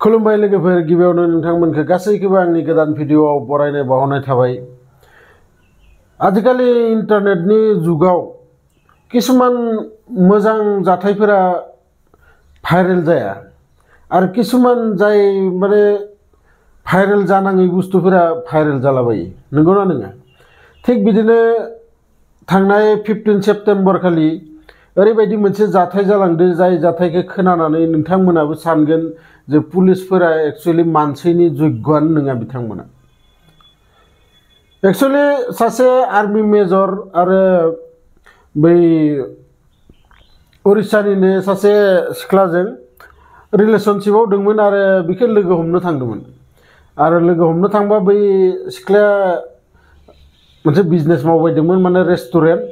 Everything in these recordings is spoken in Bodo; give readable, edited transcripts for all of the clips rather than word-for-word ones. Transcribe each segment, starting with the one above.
खुलुमबाय लोगोफोर गिबियावनो नोंथांमोनखौ गासैखौबो आंनि गोदान भिडिअआव बरायनाय बावहरनाय थाबाय। आजिखालि इन्टारनेटनि जुगाव किसुमान मोजां जाथायफोरा भाइरेल जाया आरो किसुमान जाय माने भाइरेल जानाङै बुस्थुफोरा भाइरेल जालाबायो। नंगौना नङा? थिग बिदिनो थांनाय 15 सेप्तेम्बर खालि ओरैबायदि मोनसे जाथाय जालांदो जाय जाथायखौ खोनानानै नोंथांमोनाबो सानगोन जे पुलिसफोरा एक्चुअली मानसिनि योग्यआनो नङा बिथांमोना। एक्चुअली सासे आर्मी मेजर आरो बै उरिस्सानिनो सासे सिख्लाजों रिलेशनशिपआव दंमोन आरो बिखौ लोगो हमनो थांदोंमोन। आरो लोगो हमनो थांबा बै सिख्लाया मोनसे बिजनेस मावबाय दंमोन, माने रेस्टुरेन्ट।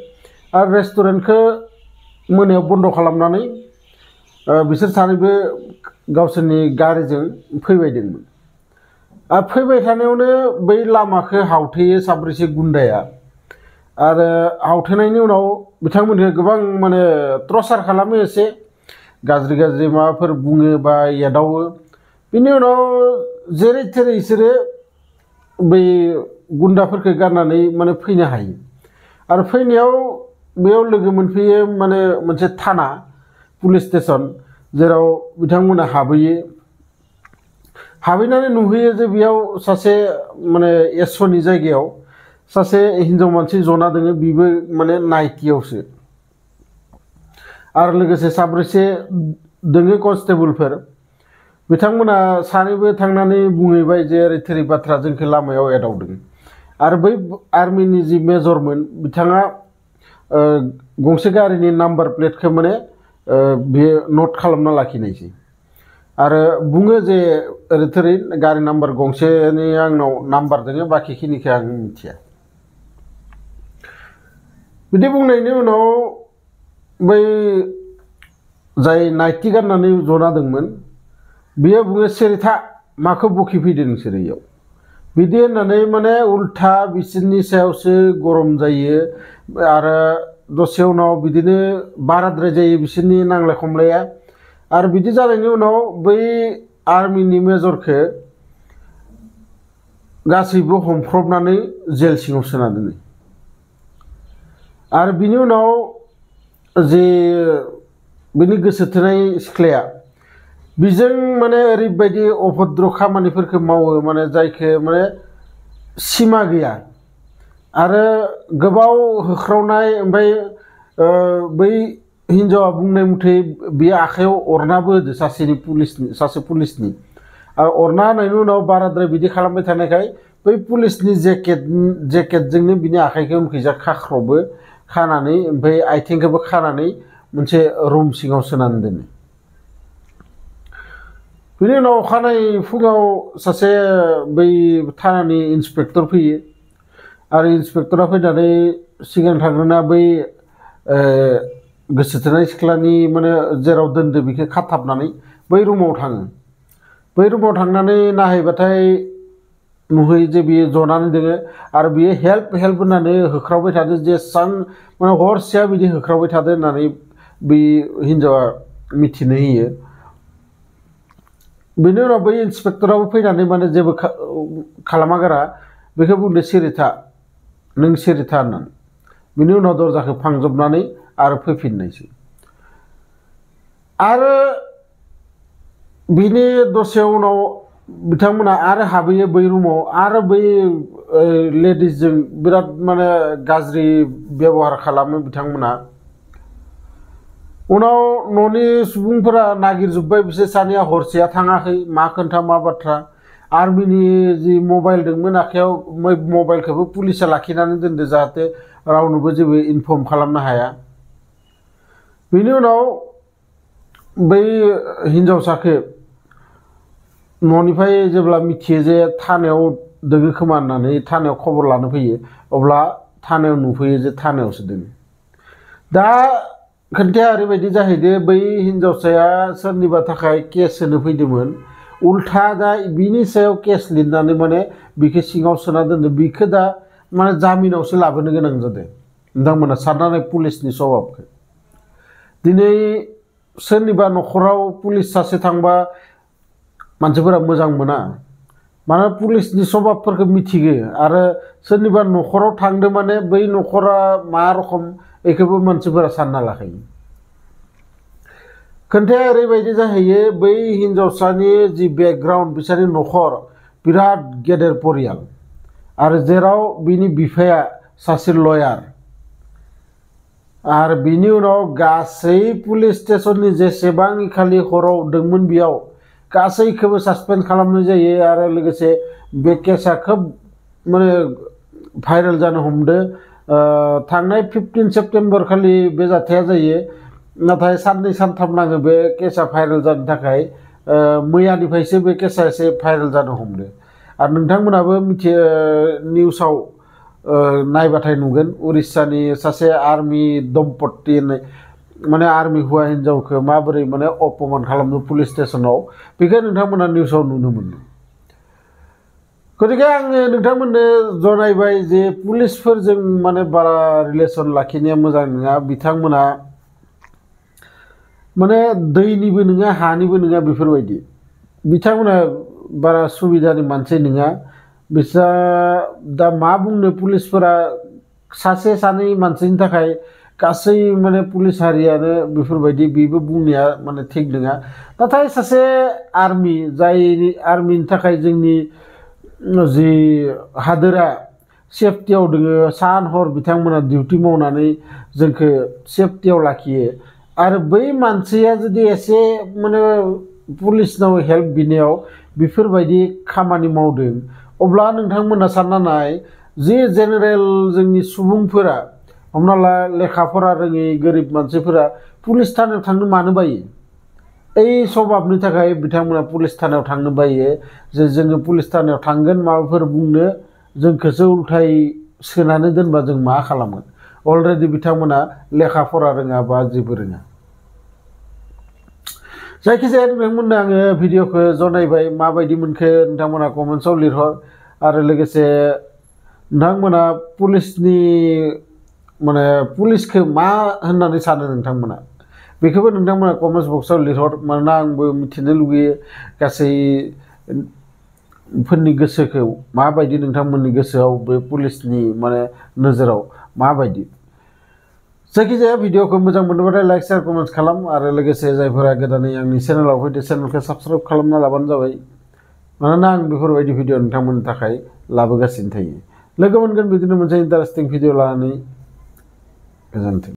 आरो रेस्टुरेन्टखौ मोनायाव बन्द खालामनानै बिसोर सानैबो गावसोरनि गारिजों फैबाय दंमोन। आरो फैबाय थानायावनो बै लामाखौ हावथेयो साब्रैसो गुन्डाया। आरो हावथेनायनि उनाव बिथांमोनखौ गोबां माने टर्चार खालामो, एसे गाज्रि गाज्रि माबाफोर बुङो बा एदावो। बिनि उनाव जेरै थेरै बिसोरो बै गुन्डाफोरखौ गारनानै माने फैनो हायो। आरो फैनायाव बेयाव लोगो मोनफैयो माने मोनसे थाना, पुलिस स्टेशन, जेराव बिथांमोना हाबहैयो। हाबहैनानै नुहैयो जे बेयाव सासे माने एस'नि जायगायाव सासे हिन्जाव मानसि जना दोङो, बिबो माने नाइटियावसो। आरो लोगोसे साब्रैसे दोङो कनस्टेबलफोर। बिथांमोना सानैबो थांनानै बुंहैबाय जे ओरै थोरै बाथ्रा जोंखौ लामायाव एदावदों। आरो बै आर्मिनि जि मेजरमोन बिथाङा गंसे गारिनि नाम्बार प्लेटखौ माने बेयो नट खालामना लाखिनायसै। आरो बुङो जे ओरै थोरै गारि नाम्बार गंसेनि आंनाव नाम्बार दङ, बाखिखिनिखौ आं मिथिया। बिदि बुंनायनि उनाव बै जाय नाइटि गाननानै जना दंमोन बियो बुङो, सेरिथा माखौ बखिफैदों नोंसोर इयाव? बिदि होननानै माने उल्था बिसोरनि सायावसो गरम जायो। आरो दसे उनाव बिदिनो बाराद्राय जायो बिसोरनि नांलाय खमलाया। आरो बिदि जानायनि उनाव बै आर्मिनि मेजरखौ गासैबो हमख्रबनानै जेल सिङाव सोना दोनो। आरो बिनि उनाव जे बिनि गोसो थोनाय सिख्लाया बिजों माने ओरैबायदि अभद्र खामानिफोरखौ मावो, माने जायखौ माने सिमा गैया। आरो गोबाव होख्रावनाय, ओमफ्राय बै हिन्जावा बुंनाय मथे बियो आखाइयाव अरनाबो होदो सासे पुलिसनि। आरो अरना होनायनि उनाव बाराद्राय बिदि खालामबाय थानायखाय बै पुलिसनि जेकेटजोंनो बिनि आखाइखौ उनखैजा खाख्रबो, खानानै ओमफ्राय आथिंखौबो खानानै मोनसे रुम सिङाव सोनानै दोनो। बिनि उनाव अखानायै फुङाव सासे बै थानानि इन्सपेक्टर फैयो। आरो इन्सपेक्टरा फैनानै सिगां थांग्रोना बै गोसो थोनाय सिख्लानि माने जेराव दोनदो बेखौ खाथाबनानै बै रुमाव थाङो। बै रुमाव थांनानै नायहैबाथाय नुहैयो जे बियो जनानै दोङो। आरो बियो हेल्प होननानै होख्रावबाय थादो, जेसां माने हरसेया बिदि होख्रावबाय थादो होननानै बै हिन्जावा मिथिनो होयो। बेनि उनाव बै इन्सपेक्टराबो फैनानै माने जेबो खालामा गारा बेखौ बुंदो, सेरिथा नों सेरिथा होननानै। बिनि उनाव दरजाखौ फांजोबनानै आरो फैफिननायसै। आरो बिनि दसे उनाव बिथांमोना आरो हाबहैयो बै रुमाव। आरो बै लेडिसजों बिराद माने गाज्रि बेबहार खालामो बिथांमोना। उनाव न'नि सुबुंफोरा नागिरजोब्बाय, बिसोर सानैया हरसेया थाङाखै, मा खोन्था मा बाथ्रा। आर्मिनि जि मबाइल दंमोन आखायाव, मबाइलखौबो पुलिसा लाखिनानै दोनदो जाहाथे रावनोबो जेबो इनफर्म खालामनो हाया। बेनि उनाव बै हिन्जावसाखौ न'निफ्राय जेब्ला मिथियो जे थानायाव दोङो खोमा होननानै थानायाव खबर लानो फैयो, अब्ला थानायाव नुफैयो जे थानायावसो दोङो। दा खोन्थाया ओरैबायदि जाहैदो, बै हिन्जावसाया सोरनिबा थाखाय केस होनो फैदोंमोन, उल्था दा बिनि सायाव केस लिरनानै माने बिखौ सिङाव सोना दोनदों। बिखौ दा माने जामिनावसो लाबोनो गोनां जादों। नोंथांमोना साननानै पुलिसनि सभाबखौ दिनै सोरनिबा न'खराव पुलिस सासे थांबा मानसिफोरा मोजां मोना माने पुलिसनि सभाबफोरखौ मिथिगो आरो सोरनिबा न'खराव थांदो माने बै न'खरा मा रखम बेखौबो मानसिफोरा सानना लाखायो खोन्थाया ओरैबायदि जाहैयो बै हिन्जावसानि जि बेकग्राउन्ड बिसोरनि न'खर बिराद गेदेर परियाल आरो जेराव बिनि बिफाया सासे लयार आरो बिनि उनाव गासै पुलिस स्टेशननि जेसेबां खालि हराव दंमोन बेयाव गासैखौबो सासपेन्ड खालामनाय जायो आरो लोगोसे बे केसा खोब माने भाइरेल जानो हमदो थांनाय 15 सेप्टेम्बर खालि बे जाथाया जायो नाथाय साननै सानथाम नाङो बे केसा भाइरेल जानो थाखाय मैयानिफ्रायसो बे केसा एसे भाइरेल जानो हमदो आरो नोंथांमोनाबो मिथियो निउसाव नायबाथाय नुगोन उरिस्सानि सासे आर्मि दम्पति होननाय माने आर्मि हौवा हिन्जावखौ माबोरै माने अपमान खालामनो पुलिस स्टेशनाव बेखौ नोंथांमोना निउसाव नुनो मोनो गतिके आङो नोंथांमोननो जनायबाय जे पुलिसफोरजों माने बारा रिलेसन लाखिनाया मोजां नङा बिथांमोना माने दैनिबो नङा हानिबो नङा बेफोरबायदि बिथांमोना बारा सुबिदानि मानसि नङा बिसा दा मा बुंनो पुलिसफोरा सासे सानै मानसिनि थाखाय गासै माने पुलिस हारियानो बेफोरबायदि बेबो बुंनाया माने थिग नङा नाथाय सासे आर्मि जाय आर्मिनि थाखाय जोंनि जि हादोरा सेफटियाव दोङो सान हर बिथांमोना डिउटि मावनानै जोंखौ सेफटियाव लाखियो आरो बै मानसिया जुदि एसे माने पुलिसनाव हेल्प बिनायाव बेफोरबायदि खामानि मावदों अब्ला नोंथांमोना सानना नाय जि जेनेरेल जोंनि सुबुंफोरा हमना ला लेखा फरा रोङै गोरिब मानसिफोरा पुलिस थानायाव थांनो मानो बायो এই सभाबनि थाखाय बिथांमोना पुलिस थानायाव थांनो बायो जे जोङो पुलिस थानायाव थांगोन माबाफोर बुंनो जोंखौसो उल्थाय सोनानै दोनबा जों मा खालामगोन अलरेडि बिथांमोना लेखा फरा रोङा बा जेबो रोङा जायखिजाया नोंथांमोननो आङो भिडिअखौ जनायबाय माबायदि मोनखो नोंथांमोना कमेन्ट्सआव लिरहर आरो लोगोसे नोंथांमोना पुलिसनि माने पुलिसखौ मा होननानै सानो नोंथांमोना बेखौबो नोंथांमोना कमेन्ट्स बक्सआव लिरहर मानोना आंबो मिथिनो लुगैयो गासैफोरनि गोसोखौ माबायदि नोंथांमोननि गोसोआव बे पुलिसनि माने नोजोराव माबायदि जायखिजाया भिडिअखौ मोजां मोनोबाथाय लाइक शेयार कमेन्ट्स खालाम आरो लोगोसे जायफोरा गोदानै आंनि चेनेलाव फैदो चेनेलखौ साबस्क्राइब खालामना लाबानो जाबाय मानोना आं बेफोरबायदि भिडिअ नोंथांमोननि थाखाय लाबोगासिनो थायो लोगो मोनगोन बिदिनो मोनसे इन्टारेस्टिं भिडिअ लानानै गोजोन्थों।